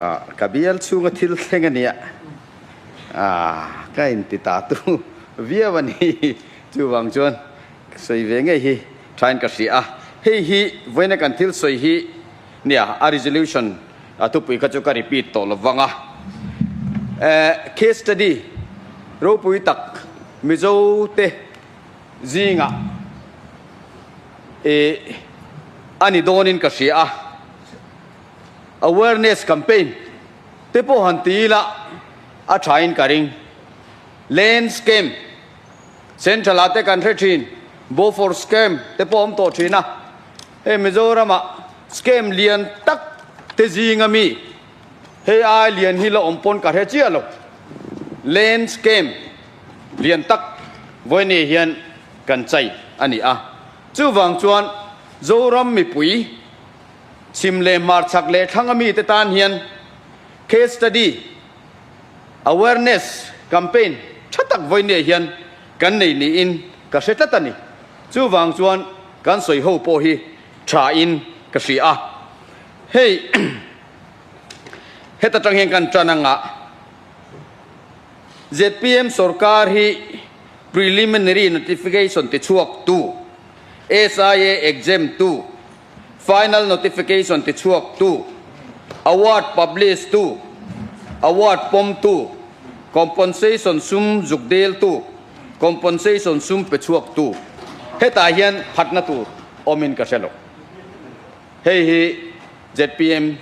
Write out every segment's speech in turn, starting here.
Ka bial chhunga thil thleng a nia, ka inti ta tu viau a ni. Chuvang chuan sawi ve ngei hi thain ka hria a. Hei hi vawiina kan thil sawi hi nia, a resolution a thupui kha chu ka repeat tawh lo vang a. Case study ropui tak Mizo te zingah a ni dawnin ka hria a. Awareness campaign te pawh han ti ila a thain ka ring. Land scam, Central ah te kan hre thin, Bofors scam te pawh awm tawh thin a. Hei Mizoram ah scam lian tak te zinga mi hei ai lian hi la awm pawn ka hre chiah lo. Land scam lian tak vawiin hian kan chai a ni a. Chuvang chuan Zoram mipui Chhim leh hmarchhak leh thlanga mite tan hian case study, awareness campaign tha tak vawinia hian kan nei niin ka hre tlat a ni. Chuvang chuan kan sawi ho pawh hi tha in ka hria a. Hei heta tang hian kan tan anga zpm sorkar hi preliminary notification tichhuak tu, SIA exempt tu, Final notification ti chhuak tu, award publish tu, award pawm tu, compensation sum zuk dil tu, compensation sum pe chhuak tu. Hetah hian phatna tur awmin ka hre lo. Hei hi zpm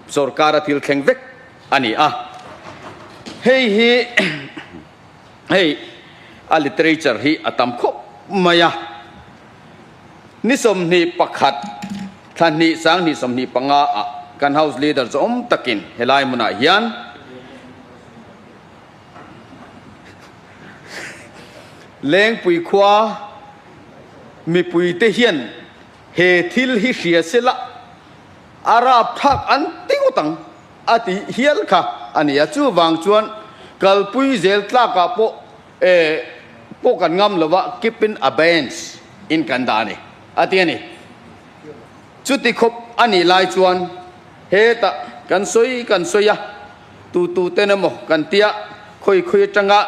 sorkara thil thleng vek a ni a. Hei hi hei a literature hi a tam khawp mai a. Ni 21, thla hnih 2025 ah kan House Leader zawm takin helai hmunah hian Lengpui khua mipuite hian he thil hi hria sela a rapthlak an ti ngawt ang a ti hial kha a ni a. Chuvang chuan kalpui zel tlakah pawh E pawh kan ngam lo a, keep in abeyance in kan dah a ni, a ti a ni. Chuti khawp a nih lai chuan hetah kan sawi kan sawi a, tu tu ten emaw kan tia khawi khawi atanga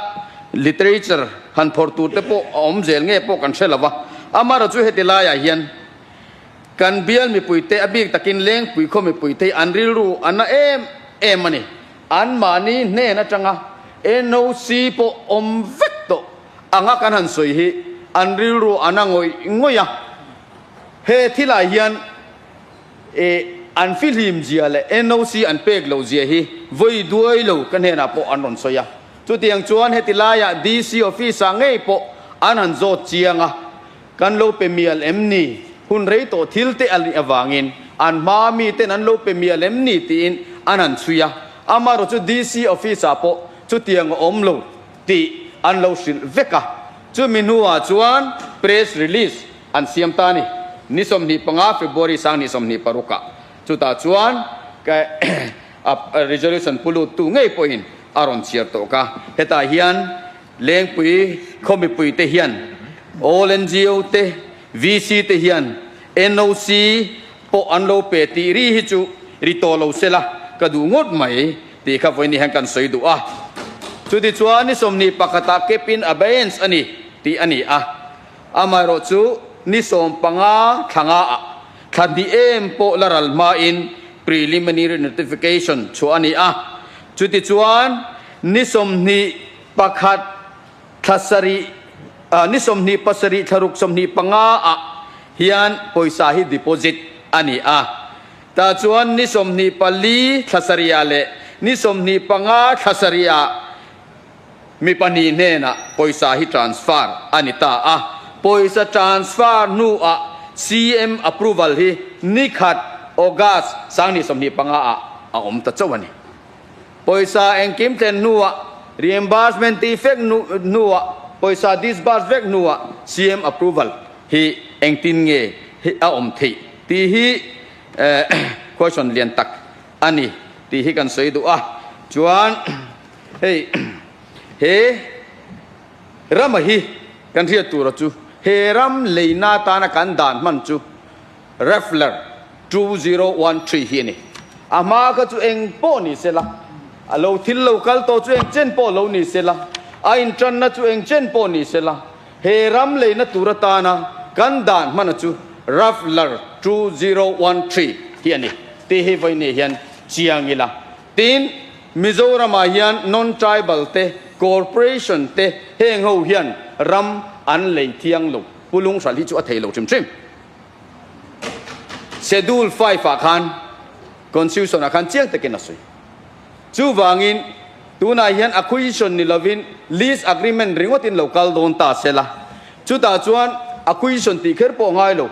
literature han phawrh tur te pawh a awm zel nge pawh kan hre lo va. Amaherawhchu chu heti laiah hian kan bial mipuite a bik takin Lengpui khaw mipuite hi an rilru a na em em a ni. Anmahni hnen atanga NOC pawh awm vek tawh anga kan han sawi hi an rilru an a ngawih ngawih a. He thilah hian an fihlim zia leh NOC an pek loh zia hi vawi duai lo ka hnenah pawh an rawn sawi a. Chutiang chuan heti laiah DC office-ah ngei pawh an han zawt chiang a, kan lo pe mial em ni? Hun rei tawh thil te a nih avangin an hma miten an lo pe mial em ni tiin an han chhui a, amaherawh chu DC office-ah pawh chutiang a awm lo tih an lo hrilh vek a, chumi hnuah chuan press release an siam ta a ni. Ni 25 February 2026 ah chutah chuan ka resolution pu luttu ngei pawhin a rawn chhiar tawh ka, hetah hian Lengpui khaw mipuite hian All NGO te, VC te hian NOC pawh an lo pe tih ri hi chu ri tawh lo se la ka duh ngawt mai tih kha vawiin hian kan sawi duh a. Chutichuan ni 21 ah kept in abeyance a ni tih a ni a. Amaherawh chu ni 15 thla nga ah thla hnih em pawh la ral hmain preliminary notification chhuah a ni a. Chutichuan ni 21 thla sarih, ni 27 thla ruk 25 ah hian pawisa hi deposit a ni a. Tah chuan ni 24 thla sarih ah leh ni 25 thla sarih ah mi pahnih hnenah pawisa hi transfer a ni ta a. Pawisa transfer hnuah CM approval hi ni khat August 2025 ah a awm ta chauh a ni. Pawisa engkim thlen hnuah reimbursement tih fek hnuah pawisa disburse vek hnuah CM approval hi engtin nge a awm theih tih hi question lian tak a ni tih hi kan sawi duh a. Chuan hei he rama hi kan hriat tura chu he ram leina atana kan dan hman chu Refler 2013 hi a ni. A hma kha chu eng pawh ni se la, a lo thil lo kal tawh chu eng chen pawh lo ni se la, a intanna chu eng chen pawh ni se la, he ram leina tur atana kan dan hmana chu Raffler 2013 hi a ni tih hi vawiin hian chiang ila. Tin, Mizoramah hian non-tribal te, corporation te heng ho hian ram an lei thiang lo. Pu Lunghral hi chu a thei lo hrim hrim. Schedule 5 ah khan Constitution ah khan chiang takin a sawi. Chuvangin tunah hian acquisition ni lovin lease agreement ringawtin lo kal dawn ta se la. Chutah chuan acquisition tih kher pawh ngai lo.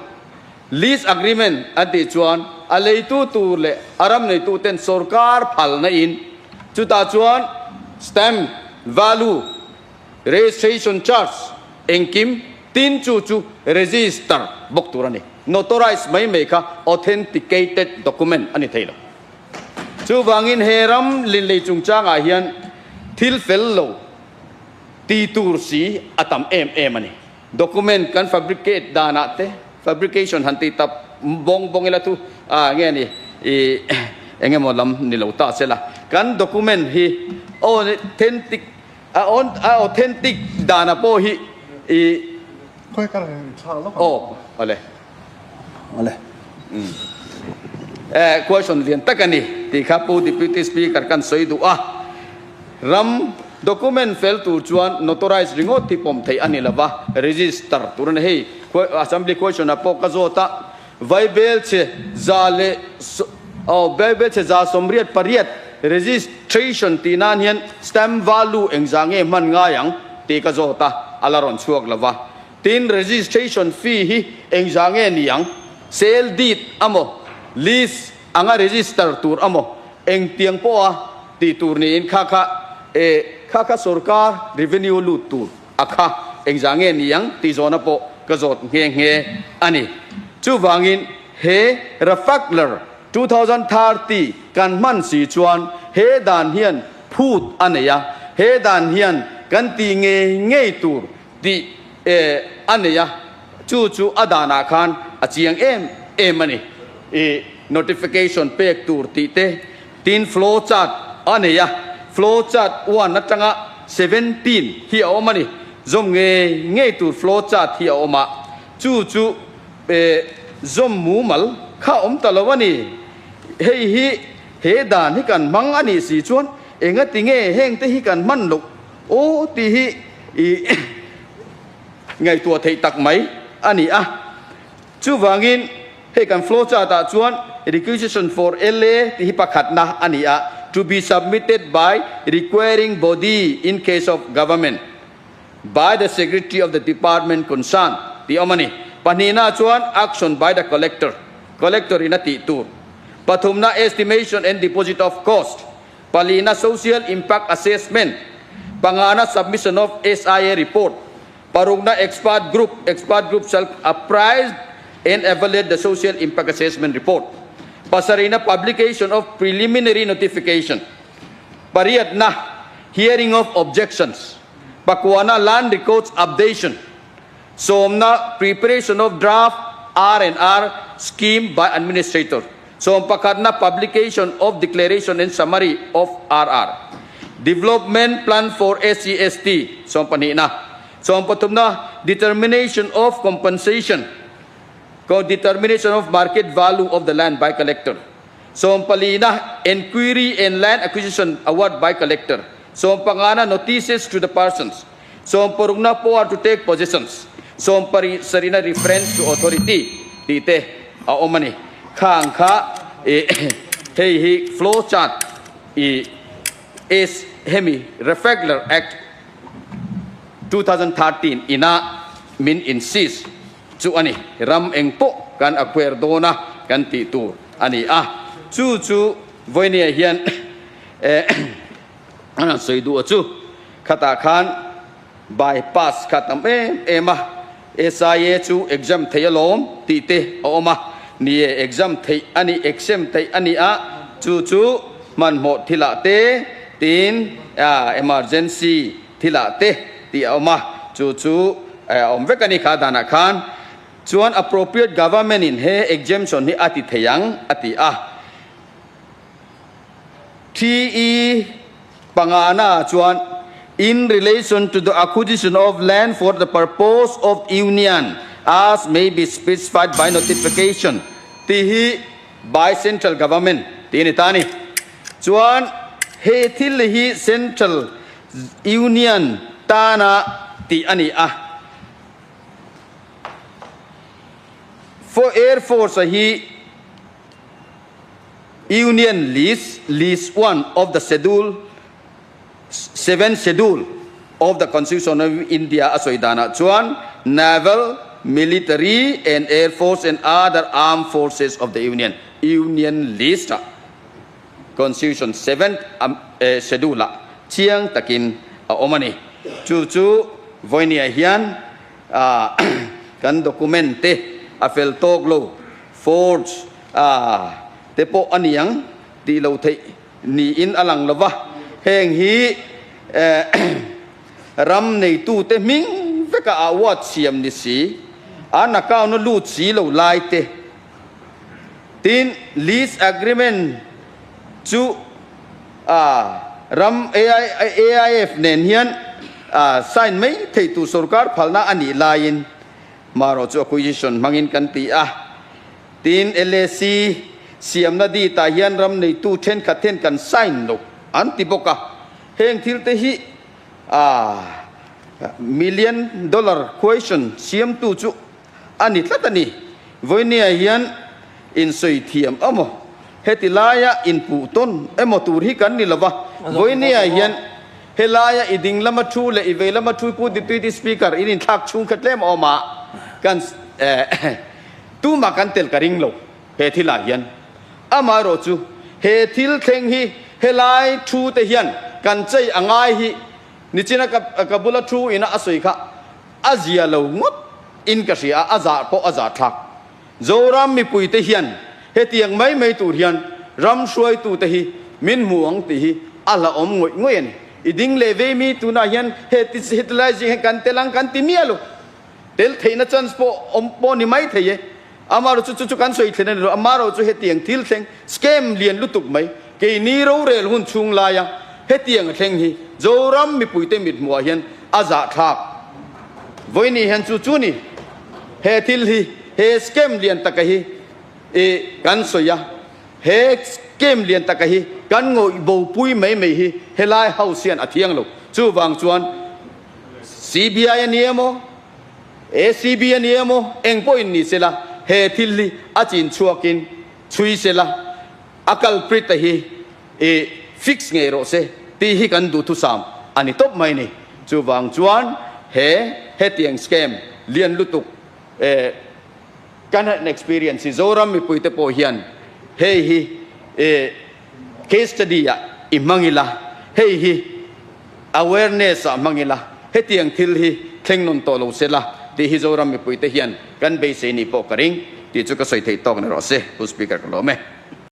Lease agreement an tih chuan a leitu tur leh a ram neitu ten sorkar phalna in chutah chuan stamp value, registration charge engkim tin chu chu register bawk tur a ni. Notarized mai mai kha authenticated document a ni thei lo. Chuvangin he ram linlei chungchangah hian thil fel lo ti tur si a tam em em a ni. Document kan fabricate danah te, fabrication han tih tap bawng bawng ila thu ah nge ni i eng emaw lam ni lo ta se la, kan document hi authentic a authentic danah pawh hi i Khawi ka rawn thlak lawk ang. Aw awle. Awle. Eh question lian tak a ni tih kha Pu Deputy Speaker kan sawi duh a. Ram document fel tur chuan notarized ringawt hi pawm theih a ni lova, register tur a ni. Hei Assembly question ah pawh ka zawt a, Vaibel chhe za leh aw Vaibel chhe 188 registration tih nan hian stamp value engzah nge hman ngai ang tih ka zawt a, a la rawn chhuak lova. Tin, registration fee hi engzah nge ni ang? Sale deed amaw, lease anga register tur amaw, engtiang pawha tih tur niin kha kha e kha kha sorkar revenue lut tur a kha engzah nge ni ang tih zawhna pawh ka zawt nghe nghe a ni. Chuvangin he Rafakler 2030 kan hman si chuan he dan hian phut a nei a, he dan hian kan tih ngei ngei tur tih e a nei a, chu chu a danah khan a chiang em em a ni. I notification pek tur tih te, tin flow chart a nei a, flow chart 1 atanga 17 hi a awm a ni. Zawm ngei ngei tur flow chart hi a awm a, chu chu e zawm mumal kha a awm ta lo a ni. Hei hi he dan hi kan hmang a nih si chuan engati nge hengte hi kan hman loh Aw tih hi i ngaihtuah theih tak mai a ni a. Chuvangin hei kan flow chart ah chuan requisition for LA tih hi pakhatna a ni a, to be submitted by requiring body in case of government by the secretary of the department concerned tih a awm a ni. Pahnihna chuan action by the collector, collector in a tih tur. Pathumna estimation and deposit of cost. Palina Social Impact Assessment, pangana Submission of SIA Report, parukna Expert Group, Expert Group shall appraise and evaluate the Social Impact Assessment Report, pasarihna Publication of Preliminary Notification, pariatna Hearing of Objections, pakuana Land Records Updation, Sawmna, Preparation of draft R&R scheme by administrator. Sawmpakhatna, Publication of declaration and summary of RR. Development plan for SCST. Sawmpahnihna. Sawmpathumna, Determination of compensation. Determination of market value of the land by collector. Sawmpalina, Enquiry and land acquisition award by collector. Sawmpangana, Notices to the persons. Sawmparukna power to take possessions, sawmparisarina reference to authority tih te a awm a ni. Khang kha i hei hi flow chart i is hemi Refegler Act 2013 ina min insist chu a ni. Ram eng pawh kan acquire dawn a kan tih tur a ni a. Chu chu vawinia hian An han sawi duh a chu khatah khan bypass kha tam em em a, SIA chu exam theih alawm tih te a awm a, ni e exam theih a ni, exam theih a ni a, chu chu hmanhmawh thilah te tin emergency thilah te tih a awm a, chu chu a awm vek a ni kha danah khan chuan appropriate government in he exemption hi a ti thei ang a ti a. TE pangana ah chuan In relation to the acquisition of land for the purpose of union as may be specified by notification tih hi by central government tih a ni ta a ni. Chuan he thil hi central union tana tih a ni a. Air Force a hi Union List, List 1 of the Schedule, Seventh Schedule of the Constitution of India a sawi danah chuan Naval, Military and Air Force and other armed forces of the Union, Union List ah Constitution Seventh Schedule ah chiang takin a awm a ni. Chu chu vawinia hian kan document te a fel tawk lo, forge te pawh a niang tih lo theih niin a lang lova, heng hi ram neitute hming veka award siam ni si, an account a lut si lo lai te, tin lease agreement chu ram AIF nen hian sign mai thei tur sorkar phalna a nih laiin marawh chu acquisition hmangin kan ti a. Tin, LAC siamna deed-ah hian ram neitu thenkhat hian kan sign lo an ti bawk a. Heng thil te hi million dollar question siamtu chu a ni tlat a ni. Vawinia hian insawi thiam emaw, heti laia inpuh tawn emaw tur hi kan ni lova. Vawinia hian helaia i ding lama thu leh i vei lama thu Pu Deputy Speaker in inthlak chhung kha tlem a awm a, kan Tumah kan tel ka ring lo he thil ah hian. Amaherawh chu he thil thleng hi helai thu te hian kan chei a ngai hi nichina ka ka bula thu ina a sawi kha a zia lo ngawt in ka hria a, a zah pawh a zah thlak. Zoram mipui te hian hetiang mai mai tur hian ram hruaitu te hi min hmu ang tih hi a hla awm ngawih ngawih a ni. I ding leh vei mi tunah hian he hetilai zing hian kan tel ang kan ti miah lo. Tel theihna chance pawh awm pawh ni mai thei e. Amaherawh chu chu chu kan sawi thlen a ni lo. Amaherawh chu hetiang thil thleng scam lian lutuk mai keini rorel hun chhung laia hetiang a thleng hi Zoram mipuite mithmuhah hian a zahthlak. Vawiini hian chu chu ni he thil hi he scam lian taka hi i kan sawi a, he scam lian taka hi kan ngawih bopui mai mai hi helai house hian a thiang lo. Chuvang chuan CBI a ni emaw, ACB a ni emaw, eng pawhin ni sela, he thil hi a chin chhuakin chhui sela, a culprit a hi i fix ngei rawh se tih hi kan duhthusam a ni tawp mai ni. Chuvang chuan he hetiang scam lian lutuk kan han experience hi Zoram mipuite pawh hian hei hi case study ah i hmang ila, hei hi awareness ah hmang ila, hetiang thil hi thleng nawn tawh lo sela tih hi Zoram mipuite hian kan beisei ni pawh ka ring tih chu ka sawi theih tawk ni rawh se, Pu Speaker ka lawm e.